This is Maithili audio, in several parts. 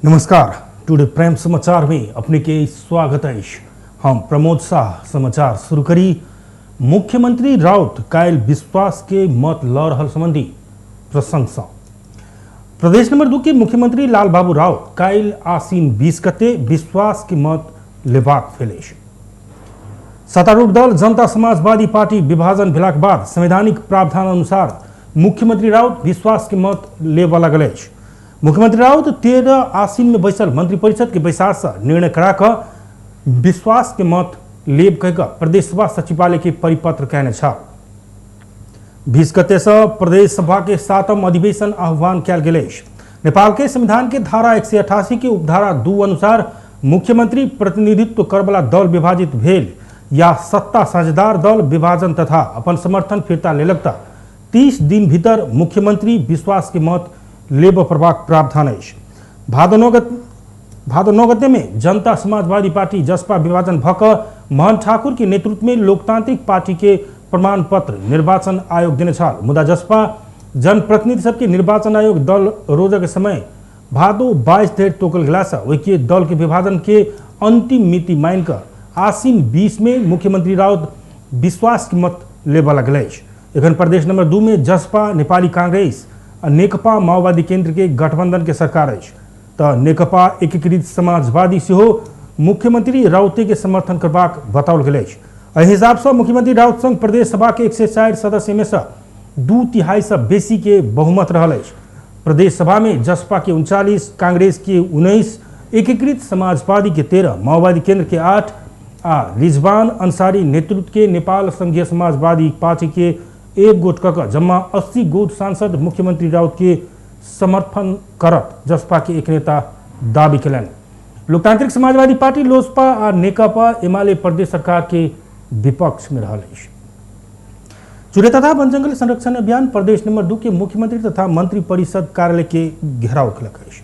नमस्कार, टुडे प्राइम समाचार में अपने के स्वागत है। हम प्रमोद शाह समाचार शुरू करी। मुख्यमंत्री राउत काल्हि विश्वास के मत ल रहल संबंधी प्रशंसा। प्रदेश नंबर 2 के मुख्यमंत्री लाल बाबू राउत काल्हि आसीन 20 गते विश्वास के मत लेबाक भेल अछि। सत्तारूढ़ दल जनता समाजवादी पार्टी विभाजन भेलाक बाद संवैधानिक प्रावधान अनुसार मुख्यमंत्री राउत विश्वास के मत लेबऽ लागल अछि। मुख्यमंत्री राउत 13 आसीन में बैसल मंत्रिपरिषद के बैसार से निर्णय करा कऽ विश्वास के मत लेब कहि कऽ प्रदेश सभा सचिवालय के परिपत्र कयने छल। 20 गते से प्रदेश सभा के 7म अधिवेशन आह्वान कयल गेल अछि। नेपाल के संविधान के धारा 188 के उपधारा 2 अनुसार मुख्यमंत्री प्रतिनिधित्व करवला दल विभाजित भेल या सत्ता साझेदार दल विभाजन तथा अपन समर्थन फिर्ता लेलक त 30 दिन भीतर मुख्यमंत्री विश्वास के मत लेबऽ पड़बाक प्रावधान अछि। भादो 9 गते में जनता समाजवादी पार्टी जसपा विभाजन भऽ कऽ मोहन ठाकुर के नेतृत्व में लोकतांत्रिक पार्टी के प्रमाण पत्र निर्वाचन आयोग देने छल। मुदा जसपा जनप्रतिनिधि सबके निर्वाचन आयोग दल रोजक समय भादो 22 धरि तोकल गेलासँ ओहिके दल के विभाजन के अंतिम मिति मानि कऽ आसीन 20 में मुख्यमंत्री राउत विश्वास के मत लेबऽ लागल अछि। एखन प्रदेश नंबर 2 में जसपा, नेपाली कांग्रेस आ नेकपा माओवादी केंद्र के गठबंधन के सरकार अछि त नेकपा एकीकृत समाजवादी सेहो मुख्यमंत्री राउते के समर्थन करबाक बताओल गेल अछि। एहि हिसाब से मुख्यमंत्री राउत संग प्रदेश सभा के 104 सदस्य में से 2/3 से बेसी के बहुमत रहल अछि। प्रदेश सभा में जसपा के 39, कांग्रेस के 19, एकीकृत समाजवादी के 13, माओवादी केंद्र के 8 आ रिजवान अंसारी नेतृत्व के नेपाल संघीय समाजवादी पार्टी के 1 गोट कऽ कऽ जम्मा 80 गोट सांसद मुख्यमंत्री राउत के समर्थन करत जसपा के एक नेता दावी कयलनि। लोकतांत्रिक समाजवादी पार्टी लोजपा आ नेकपा एमाले प्रदेश सरकार के विपक्ष में रहल अछि। चुरे तथा वन जंगल संरक्षण अभियान प्रदेश नंबर 2 के मुख्यमंत्री तथा मंत्री परिषद कार्यालय के घेराव केलक अछि।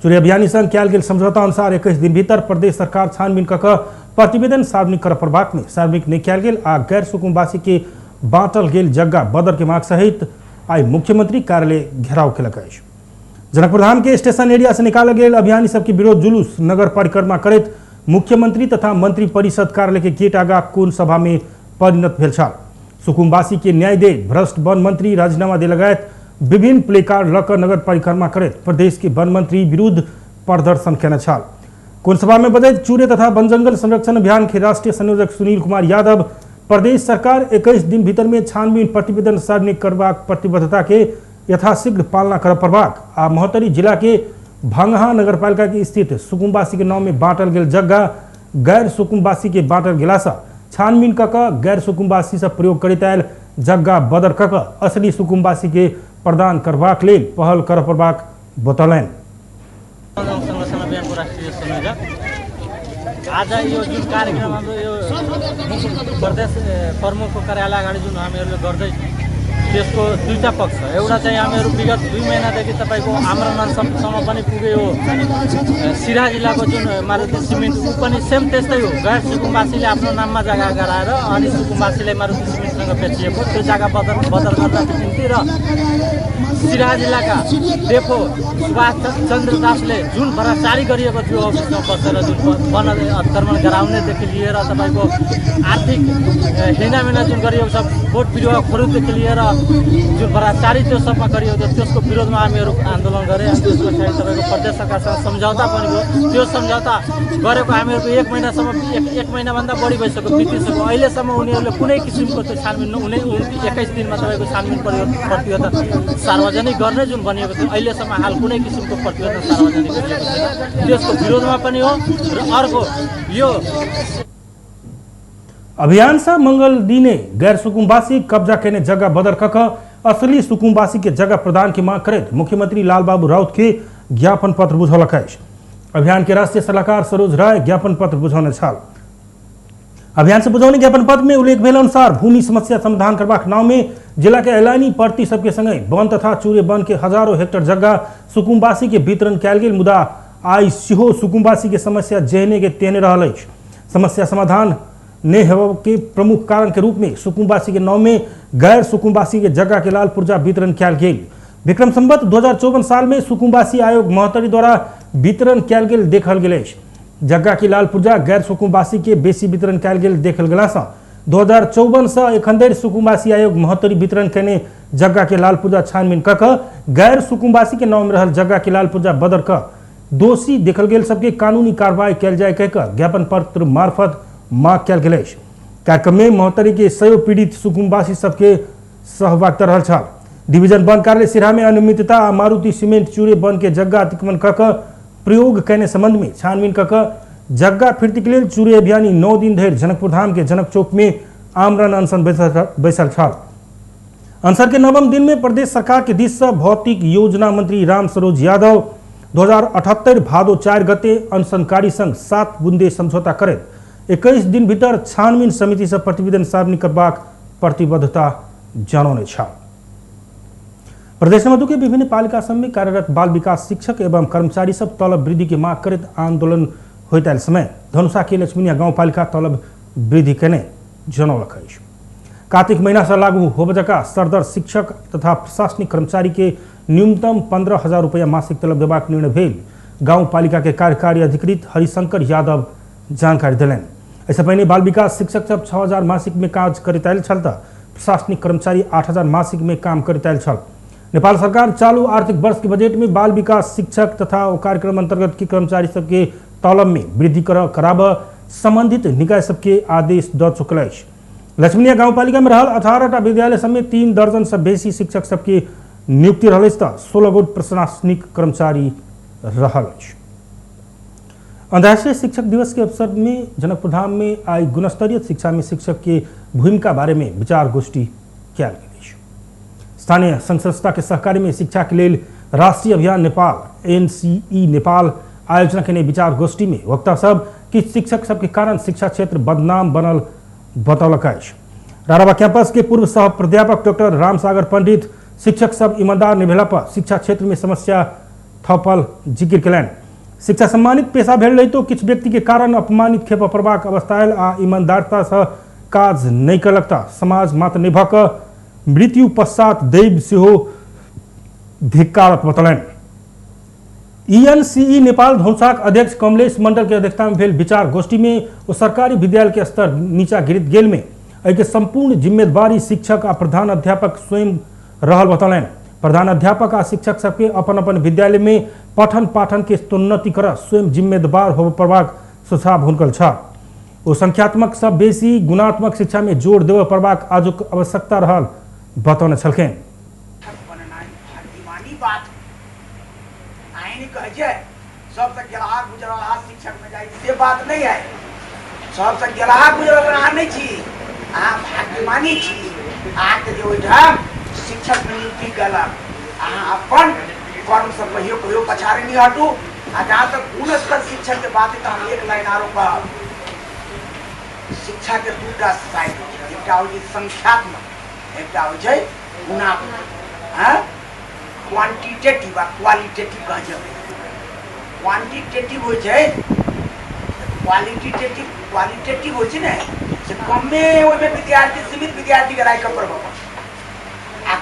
चुरे अभियानी संग कयल गेल समझौता अनुसार 21 दिन भीतर प्रदेश सरकार छानबीन कऽ कऽ प्रतिवेदन सार्वजनिक करऽ पड़बाक में सार्वजनिक नहि कयल गेल आ गैर सुकुम्बासी के बांटल गेल जग्गा बदर के मांग सहित आइ मुख्यमंत्री कार्यालय घेराव केलक अछि। जनकपुरधाम के स्टेशन एरिया से निकालल गेल अभियानी सबके विरोध जुलूस नगर परिक्रमा करैत मुख्यमंत्री तथा मंत्री परिषद कार्यालय के गेट आगा कोन सभा में परिणत भेल छल। सुकुम्बासी के न्याय दे, भ्रष्ट वन मंत्री राजीनामा दे लगायत विभिन्न प्लेकार्ड लऽ कऽ नगर परिक्रमा करैत प्रदेश के वन मंत्री विरुद्ध प्रदर्शन केने छल। कोन सभा में बजैत चूरे तथा वन जंगल संरक्षण अभियान के राष्ट्रीय संयोजक सुनील कुमार यादव प्रदेश सरकार 21 दिन भीतर में छानबीन प्रतिवेदन सार्वजनिक करबाक प्रतिबद्धता के यथाशीघ्र पालना करऽ पड़बाक आ महोत्तरी जिला के भंगहा नगरपालिका के स्थित सुकुम्बासी के नाम में बांटल गेल जग्गा गैर सुकुम्बासी के बांटल गेलासँ छानबीन कऽ कऽ गैर सुकुम्बासी से प्रयोग करैत आयल जग्गा बदर कऽ कऽ असली सुकुम्बासी के प्रदान करबाक लेल पहल करऽ पड़बाक बतौलनि। संरक्षण अभियानको राष्ट्रिय संयोजक आज यो जुन कार्यक्रम हाम्रो यो प्रदेश प्रमुखको कार्यालय अगाडि जुन हामीहरूले गर्दैछौँ त्यसको दुईवटा पक्ष, एउटा चाहिँ हामीहरू विगत 2 महिनादेखि तपाईँको आमरण अनसनसम्म पनि पुग्यो। सिराहा जिल्लाको जुन मारुति सिमेन्ट ऊ पनि सेम त्यस्तै हो, गैर सुकुम्बासीले आफ्नो नाममा जग्गा गराएर अनि सुकुम्बासीलाई मारुति सिमेन्टसँग बेचिएको त्यो जग्गा बदल गर्नको निम्ति र सिराहा जिल्लाका डेफो सुभाष चन्द्र दासले जुन भ्रष्टाचारी गरिएको थियो अफिसमा बसेर जुन वन अतिक्रमण गराउनेदेखि लिएर तपाईँको आर्थिक हिनामिना जुन गरिएको छ, बोट बिरुवा खरिददेखि लिएर जुन भ्रष्टाचारी त्यो सबमा गरिएको थियो त्यसको विरोधमा हामीहरू आन्दोलन गरे। अनि त्यस पछाडि तपाईँको प्रदेश सरकारसँग सम्झौता पनि भयो। त्यो सम्झौता गरेको हामीहरूको एक महिनासम्म, एक महिनाभन्दा बढी भइसक्यो, बितिसक्यो। अहिलेसम्म उनीहरूले कुनै किसिमको त्यो छानबिन 21 दिनमा तपाईँको छानबिन प्रतिवेदन सार्वजनिक गर्ने जुन भनिएको थियो अहिलेसम्म हाल कुनै किसिमको प्रतिवेदन सार्वजनिक गरिएको छैन, त्यसको विरोधमा पनि हो। र अर्को यो अभियान से मंगल दिने गैर सुकुम्बासी कब्जा केने जगह बदर कक असली सुकुम्बासी के जगह प्रदान की मांग करैत मुख्यमंत्री लालबाबू राउत के ज्ञापन पत्र बुझौलक अछि। अभियान के राष्ट्रीय सलाहकार सरोज राय ज्ञापन पत्र बुझौने छल। अभियान से बुझौने ज्ञापन पत्र में उल्लेख भेल अनुसार भूमि समस्या समाधान करबाक नाम में जिला के ऐलानी परती सबके संगे वन तथा चूरे वन के हजारों हेक्टर जगह सुकुम्बासी के वितरण कयल गेल, मुदा आइ सेहो सुकुम्बासी के समस्या जेहने के तेहने रहल अछि। समस्या समाधान नहि हेबऽ के प्रमुख कारण के रूप में सुकुम्बासी के नाम में गैर सुकुम्बासी के जगह के लाल पुर्जा वितरण कयल गेल। विक्रम संवत 2054 साल में सुकुम्बासी आयोग महोत्तरी द्वारा वितरण कयल गेल देखल गेल अछि। जग्गा की लाल पुर्जा गैर सुकुम्बासी के बेसी वितरण कयल गेल देखल गेला सँ 2054 सँ एखन धरि सुकुम्बासी आयोग महोत्तरी वितरण कयने जग्गा के लाल पुर्जा छानबीन कऽ कऽ गैर सुकुम्बासी के नाम में रहल जग्गा के लाल पुर्जा बदर कऽ दोषी देखल गेल सबके कानूनी कार्रवाई कयल जाय कहि कऽ ज्ञापन पत्र मार्फत मांग कयल गेल अछि। कार्यक्रम में महोत्तरी के सयो पीड़ित सुकुम्बासी सबके सहभागिता रहल छल। डिवीजन वन कार्यालय सिरहा में अनियमितता आ मारुति सीमेंट चूरे वन के जग्गा अतिक्रमण कऽ कऽ प्रयोग कयने संबंध में छानबीन कऽ कऽ जग्गा फिरती के लेल चूरे अभियानी 9 दिन धरि जनकपुर धाम के जनक चौक में आमरण अनशन बैसल छल। अनशन के नवम दिन में प्रदेश सरकार के दिस से भौतिक योजना मंत्री राम सरोज यादव 2078 भादो 4 गते अनशनकारी संग 7 बुंदे समझौता करैत 21 दिन भीतर छानबीन समिति से प्रतिवेदन सार्वजनिक करबाक प्रतिबद्धता जनौने छल। प्रदेश नंबर 2 के विभिन्न पालिका सब में कार्यरत बाल विकास शिक्षक एवं कर्मचारी सब तलब वृद्धि के मांग करैत आंदोलन होइत आयल समय धनुषा के लक्ष्मीनिया गाउँपालिका तलब वृद्धि केने जनौलक अछि। कार्तिक महीना से लागू होबय जकाँ सरदर शिक्षक तथा प्रशासनिक कर्मचारी के न्यूनतम 15,000 रुपया मासिक तलब देबाक निर्णय भेल गाउँपालिका के कार्यकारी अधिकृत हरिशंकर यादव जानकारी देलनि। एहिसँ पहिने बाल विकास शिक्षक सब 6,000 मासिक में काज करैत आयल छल तऽ प्रशासनिक कर्मचारी 8,000 मासिक में काम करैत आयल छल। नेपाल सरकार चालू आर्थिक वर्ष के बजट में बाल विकास शिक्षक तथा ओ कार्यक्रम अंतर्गत के कर्मचारी सबके तलब में वृद्धि कराब संबंधित निकाय सबके आदेश दऽ चुकल अछि। लक्ष्मीनिया गाउँपालिका में रहल 18टा विद्यालय समेत 3 दर्जन से बेसी शिक्षक सबके नियुक्ति रहल अछि तऽ 16 गोट प्रशासनिक कर्मचारी रहल अछि। अंतर्राष्ट्रीय शिक्षक दिवस के अवसर में जनकपुर धाम में आई गुणस्तरीय शिक्षा में शिक्षक के भूमिका बारे में विचार गोष्ठी कयल गेल अछि। स्थानीय संघ संस्था के सहकारी में शिक्षा के लेल राष्ट्रीय अभियान नेपाल एनसीई नेपाल आयोजना केने विचार गोष्ठी में वक्ता सब किछु शिक्षक सबके कारण शिक्षा क्षेत्र बदनाम बनल बतौलक अछि। राराबा कैंपस के पूर्व सह प्राध्यापक डॉक्टर रामसागर पंडित शिक्षक सब ईमानदार निभेला पर शिक्षा क्षेत्र में समस्या थपल जिक्र केलनि। शिक्षा सम्मानित पेशा भेल रहितो किछु व्यक्ति के कारण अपमानित खेप पड़बाक अवस्था आयल आ ईमानदारता से काज नहि कयलक तऽ समाज मात्र नहि भऽ कऽ मृत्यु पश्चात दैव सेहो धिक्कारत बतौलनि। ईएनसीई नेपाल धनुषाक अध्यक्ष कमलेश मंडल के अध्यक्षता में भेल विचार गोष्ठी में ओ सरकारी विद्यालय के स्तर नीचा गिरत गेल में एहिके संपूर्ण जिम्मेदारी शिक्षक आ प्रधान अध्यापक स्वयं रहल बतौलनि। प्रधान अध्यापक आ शिक्षक सबके अपन अपन विद्यालय में पठन पाठन के स्तोन्नति कर स्वयं जिम्मेदार होबय पड़बाक सुझाव हुनकर छल। ओ संख्यात्मक सब बेसी गुणात्मक शिक्षा में जोर देबय पड़बाक आजुक आवश्यकता रहल बतौने छलखिन। सबसे गेलहा गुजरलहा शिक्षक में जाइ से बात नहीं है। सबसे गेलहा गुजरल अहाँ नहीं छी, अहाँ भाग्यमानी छी। अहाँके जे ओहिठाम शिक्षक में नियुक्ति कयलक, अहाँ अपन कर्म से कहियो कहियो पछाड़ी नहीं हटू। आ जहाँ तक गुणस्तर शिक्षक के बात है तो हम एक लाइन आरो कहब, शिक्षा के दूटा साइड होइ छै, एकटा होइ छै संख्यात्मक, एकटा होइ छै गुणात्मक। हाँ, क्वांटिटेटिव आ क्वालिटेटिव कहै छै। क्वांटिटेटिव होइ छै, क्वालिटेटिव क्वालिटेटिव होइ छै ने, से कमे ओहिमे विद्यार्थी सीमित विद्यार्थीके राखि कऽ पढ़बऽ पड़त। आ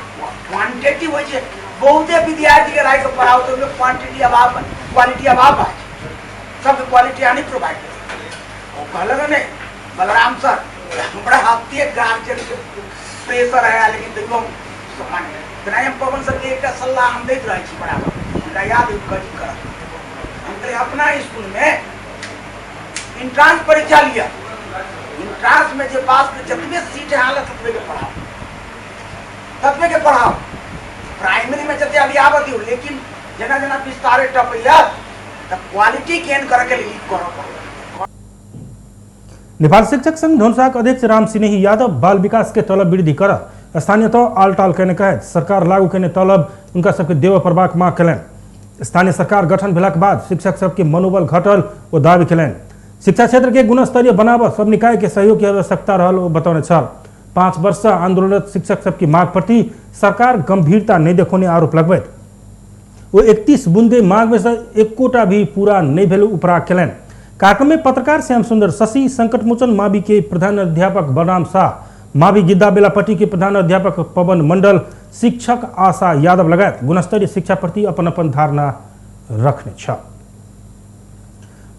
क्वांटिटेटिव होइ छै बहुते विद्यार्थीके राखि कऽ पढ़ाउ तऽ ओहिमे क्वांटिटी अभाव क्वालिटी अभाव भऽ जाइ, सबके क्वालिटी अहाँ नहि प्रोवाइड कऽ सकै। ओ कहलक नहि बलराम सर, हमरा एतेक गार्जियनके प्रेशर है, लेकिन तैयो हम मानि तेनाही हम पवन सरके एकटा सलाह हम दैत रहै छी बराबर, हमरा याद कथी करब। हम कहलियै अपना स्कूलमे इंट्रांस परीक्षा लिअ, इंट्रांस में जे पास जतबे सीट है हालत ततबे के पढ़ाओ, ततबे के पढ़ाओ। प्राइमरी में जते अभी आबऽ दियौ, लेकिन जेना जेना विस्तारे टपैया तऽ क्वालिटी गेन करऽ के लेल ई करऽ पड़त। नेपाल शिक्षक संघ धनुषाक अध्यक्ष राम सिनेही यादव बाल विकास के तलब वृद्धि कर स्थानीय तह आलटाल केने कहैत सरकार लागू केने तलब उनका सबके देबऽ पड़बाक मांग केलनि। स्थानीय सरकार गठन भेलाक बाद शिक्षक सबके मनोबल घटल ओ दावी केलनि। शिक्षा क्षेत्र के गुणस्तरीय बनाबऽ सब निकाय के सहयोग के आवश्यकता रहल ओ बतौने छल। 5 वर्ष से आंदोलनरत शिक्षक सबके मांग प्रति सरकार गंभीरता नहीं देखौने आरोप लगबैत ओ 31 बुंदे मांग में से एकोटा भी पूरा नहीं भेल उपराग केलनि। कार्यक्रम में पत्रकार श्याम सुंदर शशि, संकट मोचन मावि के प्रधान अध्यापक बलराम शाह, मावि गिद्दा बेलापट्टी के प्रधान अध्यापक पवन मंडल शिक्षक आशा यादव लगायत गुणस्तरीय शिक्षा प्रति अपन अपन धारणा रखने छल।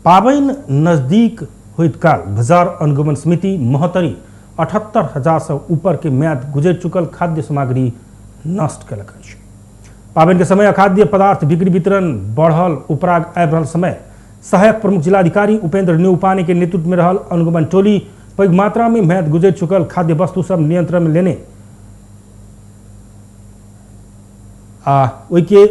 पाबनि नजदीक होइत काल बाजार अनुगमन समिति महोत्तरी 78,000 से ऊपर के म्याद गुजरि चुकल खाद्य सामग्री नष्ट केलक अछि। पाबनि के समय अखाद्य पदार्थ बिक्री वितरण बढ़ल उपराग आबि रहल समय सहायक प्रमुख जिलाधिकारी उपेंद्र न्यौपाने के नेतृत्व में रहल अनुगमन टोली पैघ मात्रा में म्याद गुजरि चुकल खाद्य वस्तु सब नियंत्रण में लेने आ ओहिके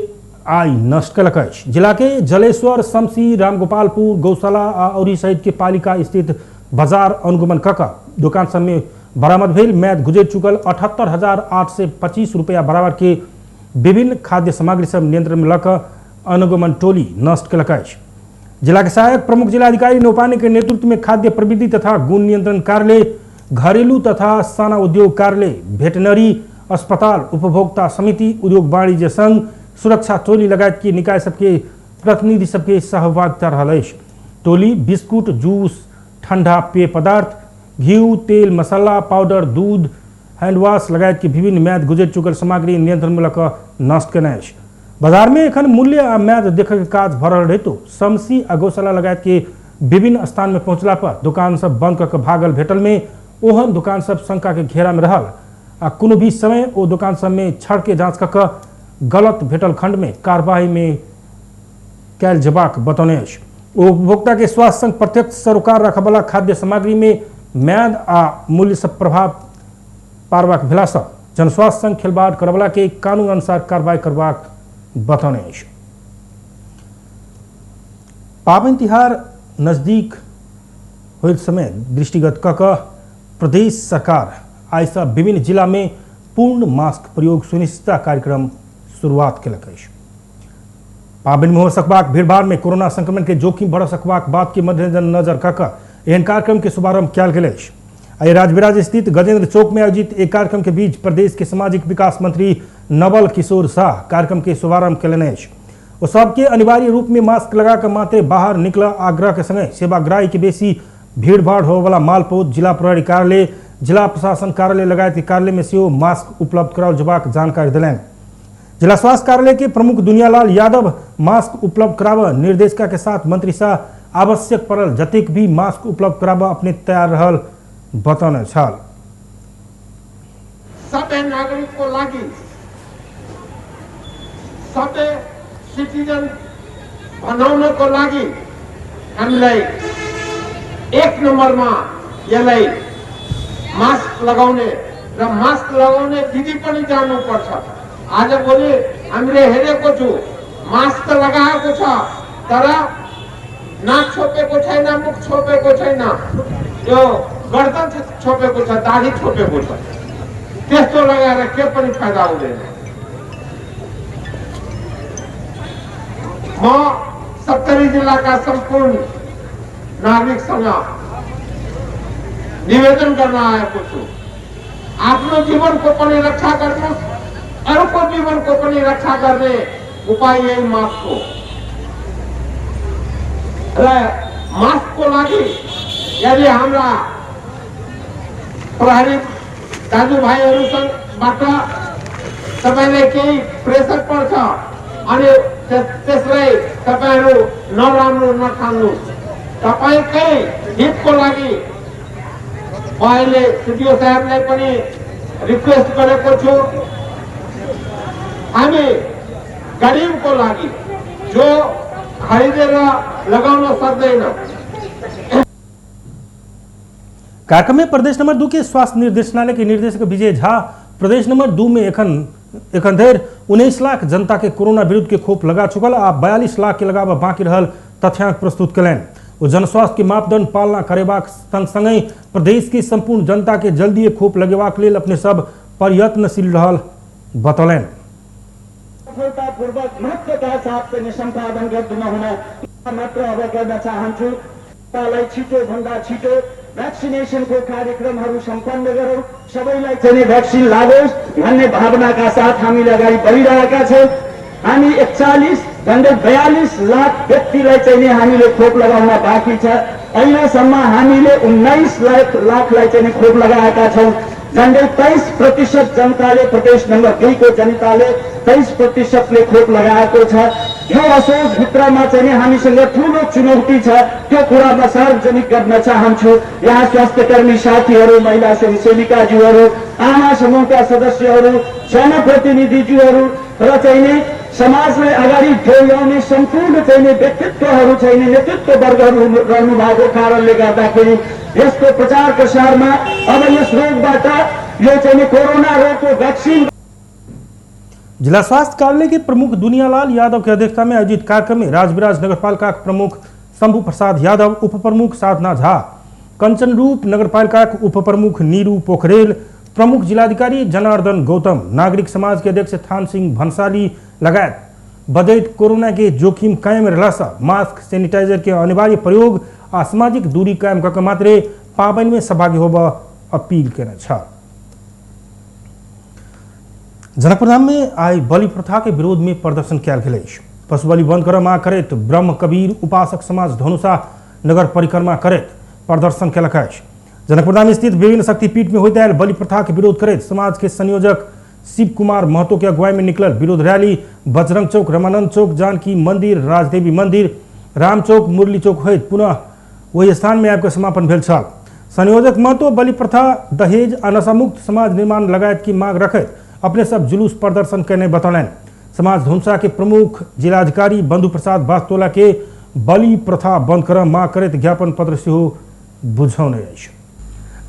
आइ नष्ट केलक अछि। जिला के जलेश्वर, शमसी, रामगोपालपुर, गौशाला आ औरी सहित के पालिका स्थित बाजार अनुगमन कऽ दुकान सब में बरामद भेल म्याद गुजरि चुकल 78,825 रुपया बराबर के विभिन्न खाद्य सामग्री सब नियंत्रण में लऽ कऽ अनुगमन टोली नष्ट केलक अछि। जिला के सहायक प्रमुख जिलाधिकारी नौपाने के नेतृत्व में खाद्य प्रविधि तथा गुण नियंत्रण कार्यालय, घरेलू तथा साना उद्योग कार्यालय, वेटनरी अस्पताल, उपभोक्ता समिति, उद्योग वाणिज्य संघ, सुरक्षा टोली लगायत के निकाय सबके प्रतिनिधि सबके सहभागिता रहल अछि। टोली बिस्कुट, जूस, ठंडा पेय पदार्थ, घिउ, तेल, मसाला, पाउडर, दूध, हैंडवाश लगायत के विभिन्न म्याद गुजरि चुकल सामग्री नियंत्रण में लऽ कऽ नष्ट केने अछि। बाजार में एखन मूल्य आ म्याद देखय के काज भऽ रहल रहितो शमसी आ गौशाला लगायत के विभिन्न स्थान में पहुंचला पर दुकान सब बंद कऽ के भागल भेटल में ओहन दुकान सब शंका के घेरा में रहल आ कोनो भी समय ओ दुकान सब में छड़ के जांच कऽ के गलत भेटल खंड में कार्रवाई में कैल जेबाक बतौने अछि। ओ उपभोक्ता के स्वास्थ्य संग प्रत्यक्ष सरोकार रखबला खाद्य सामग्री में म्याद आ मूल्य सब प्रभाव पारबाक भेलासँ जनस्वास्थ्य संग खेलबाड़ करबला के कानून अनुसार कार्रवाई करबाक बतौने अछि। पाबनि तिहार नजदीक होइत समय दृष्टिगत कऽ कऽ प्रदेश सरकार आइसँ विभिन्न जिला में पूर्ण मास्क प्रयोग सुनिश्चितता कार्यक्रम शुरुआत केलक अछि। पाबनि में हो सकबाक भीड़भाड़ में कोरोना संक्रमण के जोखिम बढ़ सकबाक बात के मद्देनजर नजर कऽ कऽ एहन कार्यक्रम के शुभारंभ कयल गेल अछि। आइ राजविराज स्थित गजेंद्र चौक में आयोजित एक कार्यक्रम के बीच प्रदेश के सामाजिक विकास मंत्री नवल किशोर शाह कार्यक्रम के शुभारंभ केलनि अछि। ओ सबके अनिवार्य रूप में मास्क लगा कऽ मात्रे बाहर निकल आग्रह के संगे सेवाग्राही के बेसी भीड़भाड़ होबयवला मालपोत, जिला प्रहरी कार्यालय, जिला प्रशासन कार्यालय लगायत के कार्यालय में सेहो मास्क उपलब्ध कराओल जेबाक जानकारी देलनि। जिला स्वास्थ्य कार्यालय के प्रमुख दुनियालाल यादव मास्क उपलब्ध कराबऽ निर्देशिका के साथ मंत्री शाह आवश्यक पड़ल जतेक भी मास्क उपलब्ध कराबऽ अपने तैयार रहल बतौने छल। सबै नागरिकको लागि सबै सिटिजन बनाउनको लागि हामीलाई एक नम्बरमा यसलाई मास्क लगाउने र मास्क लगाउने विधि पनि जान्नुपर्छ। आजभोलि हामीले हेरेको छु मास्क त लगाएको छ तर नाक छोपेको छैन, मुख छोपेको छैन, यो गर्दन छोपेको छ, दाढी छोपेको छ। त्यस्तो लगाएर के पनि फाइदा हुँदैन। म सप्तरी जिल्लाका सम्पूर्ण नागरिकसँग निवेदन गर्न आएको छु, आफ्नो जीवनको पनि रक्षा गर्नुहोस्, अरूको जीवनको पनि रक्षा गर्ने उपाय यही मास्क हो। र मास्कको लागि यदि हाम्रा प्रहरी दाजुभाइहरूसँगबाट तपाईँलाई केही प्रेसर पर्छ अनि त्यसलाई तपाईँहरू नराम्रो नठान्नुहोस्। तपाईँकै हितको लागि म अहिले सिडिओ साहबलाई पनि रिक्वेस्ट गरेको छु, हामी गरिबको लागि जो खरिदेर लगाउन सक्दैन। कार्यक्रम में प्रदेश नंबर 2 के स्वास्थ्य निर्देशनालय के निर्देशक विजय झा प्रदेश नंबर 2 में एखन धरि 19 लाख जनता के कोरोना विरुद्ध के खोप लगा चुकल आ 42 लाख के लगाव बाकी रहल तथ्यांक प्रस्तुत कयलनि। ओ जनस्वास्थ्य के मापदंड पालना करेबाक संग संगहि प्रदेश के संपूर्ण जनता के जल्दी खोप लगेबाक लेल अपने सब प्रयत्नशील रहल बतौलनि। सफलतापूर्वक महत्वका साथ चाहिँ सम्पादन गरिदिनु हुन मात्र अब गर्न चाहन्छु। लाई छिटो भन्दा छिटो भ्याक्सिनेसनको कार्यक्रमहरू सम्पन्न गरौँ, सबैलाई चाहिँ भ्याक्सिन लागोस् भन्ने भावनाका साथ हामीले अगाडि बढिरहेका छौँ। हामी 41 झन्डै 42 लाख व्यक्तिलाई चाहिँ हामीले खोप लगाउन बाँकी छ। अहिलेसम्म हामीले 19 लाखलाई चाहिँ खोप लगाएका छौँ। झन्डै 23% जनताले, प्रदेश नम्बर 2 को जनताले 23% खोप लगाएको छ। यो असोजभित्रमा चाहिँ हामीसँग ठूलो चुनौती छ, त्यो कुरा म सार्वजनिक गर्न चाहन्छु। यहाँ स्वास्थ्यकर्मी साथीहरू, महिला स्वयंसेविकाज्यूहरू, आमा समूहका सदस्यहरू, जनप्रतिनिधिज्यूहरू र चाहिँ समाजलाई अगाडि डोर्याउने सम्पूर्ण चाहिँ व्यक्तित्वहरू चाहिँ नेतृत्व वर्गहरू रहनु भएको कारणले गर्दाखेरि यसको प्रचार प्रसारमा अब यस रोगबाट यो चाहिँ कोरोना रोगको भ्याक्सिन। जिला स्वास्थ्य कार्यालय के प्रमुख दुनियालाल यादव की अध्यक्षता में आयोजित कार्यक्रम में राजविराज नगरपालिका के प्रमुख शंभू प्रसाद यादव, उप प्रमुख साधना झा, कंचनरूप नगरपालिका के उप प्रमुख नीरू पोखरेल, प्रमुख जिलाधिकारी जनार्दन गौतम, नागरिक समाज के अध्यक्ष थान सिंह भंसाली लगायत बजैत कोरोना के जोखिम कायम रहला से मास्क, सैनिटाइजर के अनिवार्य प्रयोग आ सामाजिक दूरी कायम करके मात्रे पाबनि में सहभागी होब अपील केने छल। जनकपुरधाम में आई बलि प्रथा के विरोध में प्रदर्शन कयल गेल अछि। पशु बलि बंद कर मांग करैत ब्रह्म कबीर उपासक समाज धनुषा नगर परिक्रमा करैत प्रदर्शन केलक अछि। जनकपुरधाम स्थित विभिन्न शक्तिपीठ में होइत आयल बलि प्रथा के विरोध करैत समाज के संयोजक शिव कुमार महतो के अगुवाई में निकलल विरोध रैली बजरंग चौक, रमानंद चौक, जानकी मंदिर, राजदेवी मंदिर, राम चौक, मुरली चौक होइत पुनः ओहि स्थान में आबि कऽ समापन भेल छल। संयोजक महतो बलि प्रथा, दहेज आ नशामुक्त समाज निर्माण लगायत की मांग रखैत अपने सब जुलूस प्रदर्शन केने बतौलनि। समाज धनुषा के प्रमुख जिलाधिकारी बंधु प्रसाद बास्तोला के बलि प्रथा बंद कर मांग करैत ज्ञापन पत्र सेहो बुझौने अछि।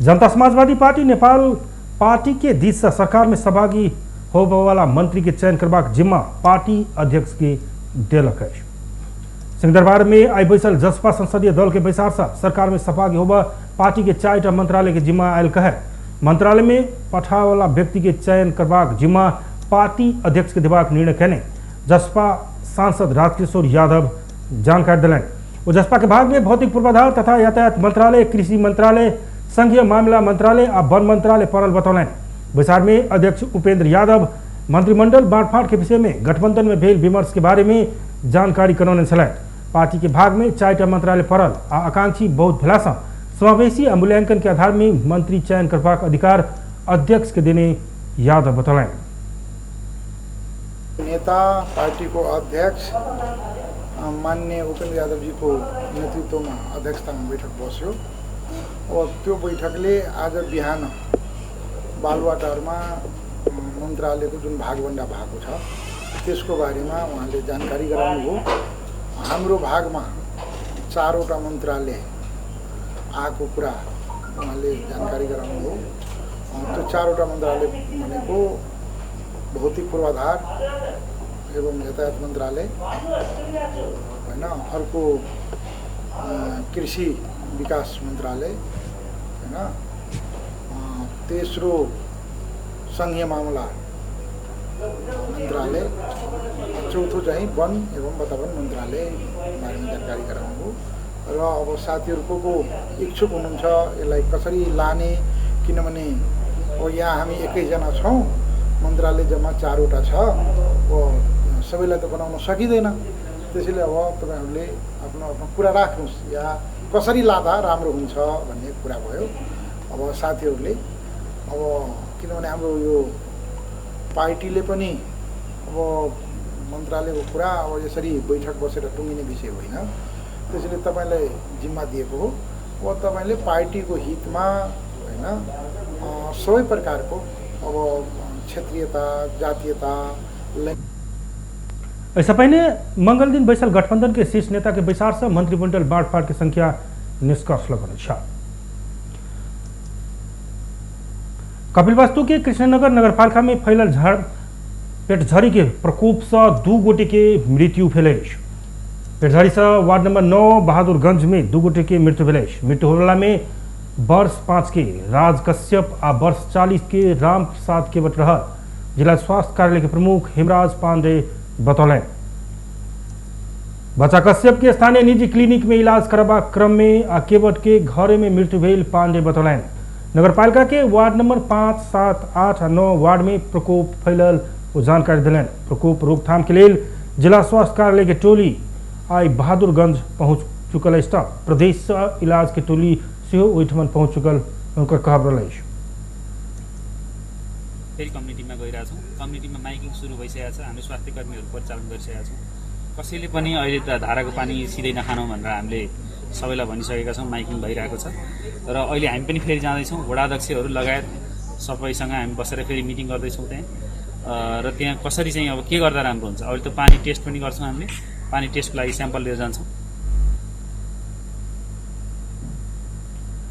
जनता समाजवादी पार्टी नेपाल पार्टी के दिस से सरकार में सहभागी होबयवला मंत्री के चयन करबाक जिम्मा पार्टी अध्यक्ष के देलक अछि। सिंहदरबार में आई बैसल जसपा संसदीय दल के बैसार से सरकार में सहभागी होबय पार्टी के 4टा मंत्रालय के जिम्मा आयल कहे मंत्रालय में पठावला व्यक्ति के चयन करबाक जिम्मा पार्टी अध्यक्ष के देबाक निर्णय केने जसपा सांसद राजकिशोर यादव जानकारी देलनि। ओ जसपा के भाग में भौतिक पूर्वाधार तथा यातायात मंत्रालय, कृषि मंत्रालय, संघीय मामला मंत्रालय आ वन मंत्रालय पड़ल बतौलनि। बैसार में अध्यक्ष उपेंद्र यादव मंत्रिमंडल बांटफाट के विषय में गठबंधन में भेल विमर्श के बारे में जानकारी करौने छलथि। पार्टी के भाग में 4टा मंत्रालय पड़ल आ आकांक्षी बहुत भेलासँ समावेशी आ मूल्यांकन के आधार में मंत्री चयन करबाक अधिकार अध्यक्ष के देने यादव बतौलनि। नेता पार्टीको अध्यक्ष माननीय उपेन्द्र यादवजीको नेतृत्वमा अध्यक्षतामा बैठक बस्यो। अब त्यो बैठकले आज बिहान बालुवाटारमा मन्त्रालयको जुन भागभन्डा भएको छ त्यसको बारेमा उहाँले जानकारी गराउनुभयो। हाम्रो भागमा 4वटा मन्त्रालय आएको कुरा उहाँले जानकारी गराउनुभयो। त्यो 4वटा मन्त्रालय भनेको भौतिक पूर्वाधार एवं यातायात मन्त्रालय हैन, अर्को कृषि विकास मन्त्रालय हैन, तेस्रो संघीय मामला मन्त्रालय, चौथो चाहिँ वन एवं वातावरण मन्त्रालय बारेमा जानकारी गराउनुभयो। र अब साथीहरू को को इच्छुक हुनुहुन्छ यसलाई कसरी लाने, किनभने अब यहाँ हामी 21जना छौँ, मन्त्रालय जम्मा 4वटा छ, अब सबैलाई त बनाउन सकिँदैन। त्यसैले अब तपाईँहरूले आफ्नो आफ्नो कुरा राख्नुहोस् या कसरी लाँदा राम्रो हुन्छ भन्ने कुरा भयो। अब साथीहरूले अब किनभने हाम्रो यो पार्टीले पनि अब मन्त्रालयको कुरा अब यसरी बैठक बसेर टुङ्गिने विषय होइन, त्यसैले तपाईँलाई जिम्मा दिएको हो। अब तपाईँले पार्टीको हितमा होइन सबै प्रकारको अब क्षेत्रीयता, जातीयता। ऐसा पहिने मंगल दिन बैसल गठबंधन के शीर्ष नेता के बैसार से मंत्रिमंडल बांटफाट के संख्या निष्कर्ष लगने छल। कपिलवस्तु के कृष्णनगर नगरपालिका में फैलल झड़ पेटझड़ी के प्रकोप से 2 गोटे के मृत्यु भेल अछि। पेटझड़ी से वार्ड नंबर 9 बहादुरगंज में 2 गोटे के मृत्यु भेल अछि। मृत्यु होबला में वर्ष 5 के राज कश्यप आ वर्ष 40 के राम प्रसाद केवट रहल जिला स्वास्थ्य कार्यालय के प्रमुख हेमराज पांडे बतौलनि। बच्चा कश्यप के स्थानीय निजी क्लिनिक में इलाज करबाक क्रम में आ केवट के घरे में मृत्यु भेल पांडे बतौलनि। नगरपालिका के वार्ड नंबर 5, 7, 8 आ 9 वार्ड में प्रकोप फैलल ओ जानकारी देलनि। प्रकोप रोकथाम के लेल जिला स्वास्थ्य कार्यालय के टोली आई बहादुरगंज पहुंच चुकल अछि। प्रदेश से इलाज के टोली सेहो ओहिठमन पहुंच चुकल हुनकर कहब रहल अछि। फेरि कम्युनिटीमा गइरहेछौँ। कम्युनिटीमा माइकिङ सुरु भइसकेको छ। हामीले स्वास्थ्य कर्मीहरू परिचालन गरिसकेका छौँ। कसैले पनि अहिले त धाराको पानी सिधै नखानौँ भनेर हामीले सबैलाई भनिसकेका छौँ। माइकिङ भइरहेको छ र अहिले हामी पनि फेरि जाँदैछौँ। वडा अध्यक्षहरू लगायत सबैसँग हामी बसेर फेरि मिटिङ गर्दैछौँ त्यहाँ र त्यहाँ कसरी चाहिँ अब के गर्दा राम्रो हुन्छ। अहिले त पानी टेस्ट पनि गर्छौँ हामीले। पानी टेस्टको लागि स्याम्पल लिएर जान्छौँ।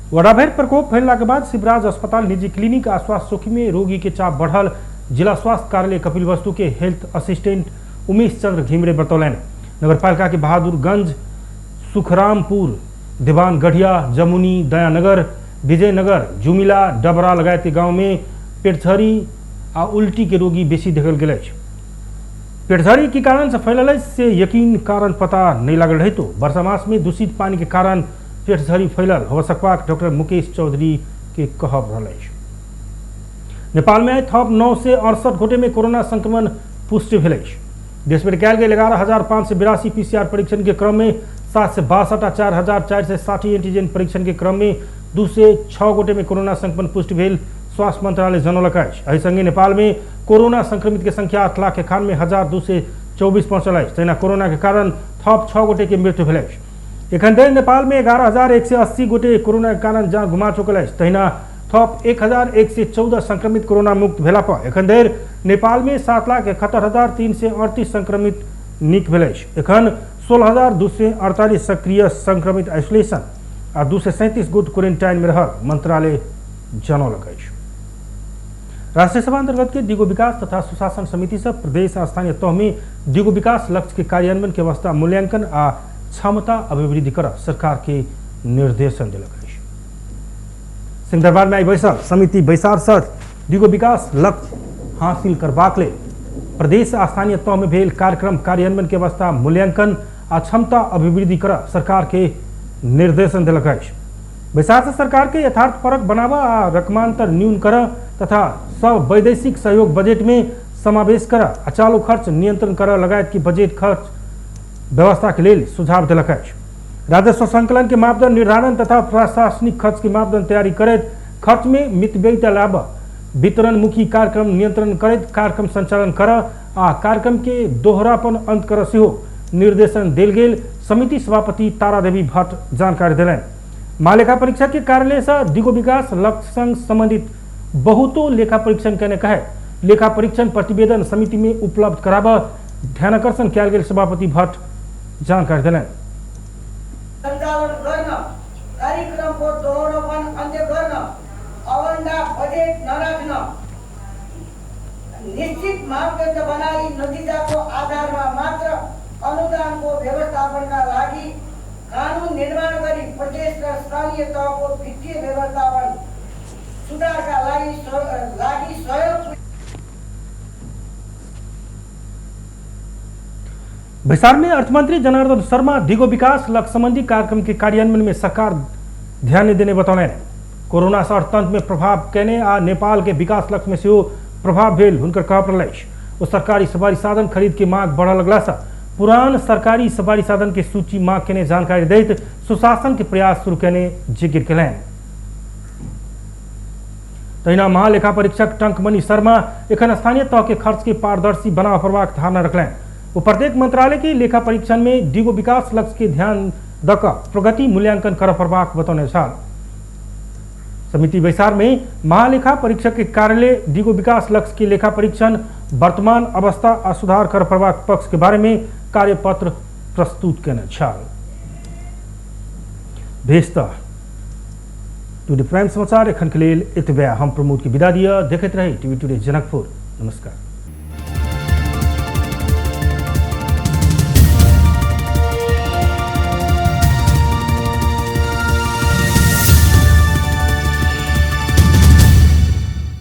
वडाभर प्रकोप फैलला के बाद शिवराज अस्पताल निजी क्लिनिक आ स्वास्थ्य चौकी में रोगी के चाप बढ़ल जिला स्वास्थ्य कार्यालय कपिलवस्तु के हेल्थ असिस्टेंट उमेश चंद्र घिमिरे बतौलनि। नगरपालिका के बहादुरगंज, सुखरामपुर, दीवानगढ़िया, जमुनी, दयानगर, विजयनगर, जुमिला, डबरा लगायत के गांव में पेटझरी आ उल्टी के रोगी बेसी देखल गेल अछि। पेटझरी के कारण से फैलल से यकीन कारण पता नहीं लागल रहे तो वर्षा मास में दूषित पानी के कारण पेटझरी फैलल हो सकबाक डॉक्टर मुकेश चौधरी के कहब रहल अछि। नेपाल में थप 968 गोटे में कोरोना संक्रमण पुष्टि भेल अछि। देश में कयल गेल 11,582 पीसीआर परीक्षण के क्रम में 762 आ 4,460 एंटीजन परीक्षण के क्रम में 206 गोटे में कोरोना संक्रमण पुष्टि भेल स्वास्थ्य मंत्रालय जनौलक अछि। एहि संगे नेपाल में कोरोना संक्रमित के संख्या 8,91,224 पहुंचल अछि। तहिना कोरोना के कारण थप 6 गोटे के मृत्यु भेल अछि। एखन धरि नेपाल में 11,180 गोटे कोरोना के कारण जान गुमा चुकल अछि। तहिना थप 1,114 संक्रमित कोरोना मुक्त भेला पर एखन धरि नेपाल में 7,71,338 संक्रमित नीक भेल अछि। एखन 16,248 सक्रिय संक्रमित आइसोलेशन आ 237 गोट क्वारेंटाइन में रहल मंत्रालय जनौलक अछि। राष्ट्रीय सभा अंतर्गत के दिगो विकास तथा सुशासन समिति से प्रदेश आ स्थानीय तह में दिगो विकास लक्ष्य के कार्यान्वयन के अवस्था मूल्यांकन आ क्षमता अभिवृद्धि कर सरकार के निर्देशन दिलक अछि। सिंहदरबार में आई बैसल समिति बैसार सर दिगो विकास लक्ष्य हासिल करबाक लेल प्रदेश आ स्थानीय तह में भेल कार्यक्रम कार्यान्वयन के अवस्था मूल्यांकन आ क्षमता अभिवृद्धि कर सरकार के निर्देशन दिलक अछि। बैसार से सरकार के यथार्थ परक बनावा आ रकमांतर न्यून कर तथा सब वैदेशिक सहयोग बजट में समावेश कर आ चालू खर्च नियंत्रण कर लगायत की बजट खर्च व्यवस्था के लेल सुझाव दिलक अछि। राजस्व संकलन के मापदंड निर्धारण तथा प्रशासनिक खर्च के मापदंड तैयारी करैत खर्च में मितव्ययिता लाभ वितरणमुखी कार्यक्रम नियंत्रण करैत कार्यक्रम संचालन कर आ कार्यक्रम के दोहरापन अंत कर सेहो निर्देशन देल गेल समिति सभापति तारादेवी भट्ट जानकारी देलनि। महालेखा परीक्षक के कार्यालय से दिगो विकास लक्ष्य संग संबंधित बहुतो लेखा परीक्षण केने कहे लेखा परीक्षण प्रतिवेदन समिति में उपलब्ध कराब ध्यानाकर्षण कयल गेल सभापति भट्ट जानकारी देलनि। सञ्चालन गर्न, कार्यक्रमको दोहोरोपन अन्त्य गर्न, अवन्डा बजेट नराख्न, निश्चित मापदण्ड बनाई नतिजाको आधारमा मात्र अनुदानको व्यवस्थापनका लागि कानुन निर्माण गरी प्रदेश र स्थानीय तहको वित्तीय व्यवस्थापन सुधारका लागि सहयोग। बैसार में अर्थमंत्री जनार्दन शर्मा दिगो विकास लक्ष्य संबंधी कार्यक्रम के कार्यान्वयन में सरकार ध्यान देने बतौलनि। कोरोना से अर्थतंत्र में प्रभाव केने आ नेपाल के विकास लक्ष्य में सेहो प्रभाव भेल हुनकर कहब रहल अछि। ओ सरकारी सवारी साधन खरीद के मांग बढ़ लगला से पुरान सरकारी सवारी साधन के सूची मांग केने जानकारी दैत सुशासन के प्रयास शुरू केने जिकिर केलनि। तहिना महालेखा परीक्षक टंकमणि शर्मा एखन स्थानीय तह के खर्च के पारदर्शी बनाव पड़बाक धारणा रखलनि। वो प्रत्येक मंत्रालय के लेखा परीक्षण में दिगो विकास लक्ष्य के ध्यान दक प्रगति मूल्यांकन कर पड़बाक बतौने छल। समिति बैसार में महालेखा परीक्षक के कार्यालय दिगो विकास लक्ष्य के लेखा परीक्षण वर्तमान अवस्था आ सुधार कर पड़बाक पक्ष के बारे में कार्यपत्र प्रस्तुत केने छल। भेजता टुडे प्राइम समाचार एखन के लेल एतबे। हम प्रमोद के विदा दिया। देखैत रही टीवी टुडे जनकपुर। नमस्कार।